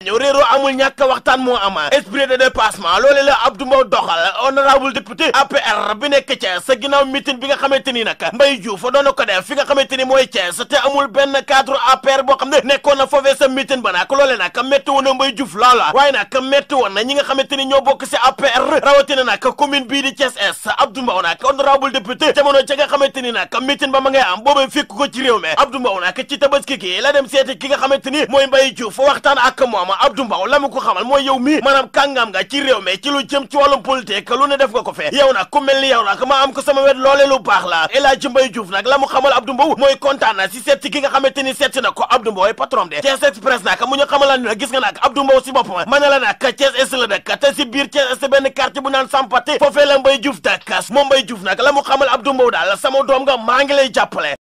ñu réeroo amul ñàkk waxtaan moo am esprit de dépassement loole la Abdou Mbow doxal honorable député APR bi nekk Thiès sa ginnaaw meeting bi nga xamante ni nag Mbaye Diouf doon na ko def fi nga xamante ni mooy Thiès te amul benn cadre APR boo xam ne nekkoon na foofee sa meeting ba nag loole nag métti woon na Mbaye Diouf loola waaye nag métti woon na ñi nga xamante ni ñoo bokk si APR rawatina nag commune bii di Thiès Est Abdou Mbow nag honorable député jamono ca nga xamante ni nag meeting ba ma ngay am boobee fekk ko ci réew mi Abdou Mbow nag ci tabaski gi la dem seeti ki nga xamante ni mooy Mbaye Diouf waxtaan ak moom Abdou Mbow la mu ko xamal mooy yow mi maanaam kàngam nga ci réew mi ci lu jëm ci wàllum politique lu ne def nga ko fee yow nag ku mel ni yow nag ma am ko sama wet loole lu baax la El Hadji Mbaye Diouf nag la mu xamal Abdou Mbow mooy kontaan na si seet ki nga xamante ni seet na ko Abdou Mbow patron de Thiès Express nag mu ñu xamal la gis nga nag Abdou Mbow si boppam ma ne la nag Thiès Est la dëkk te si biir Thiès Est benn quartier bu naan Sampate foofee la Mbaye Diouf dëkk moom Mbaye Diouf nag la mu xamal Abdou Mbow daal sama doom nga maa ngi lay jàppale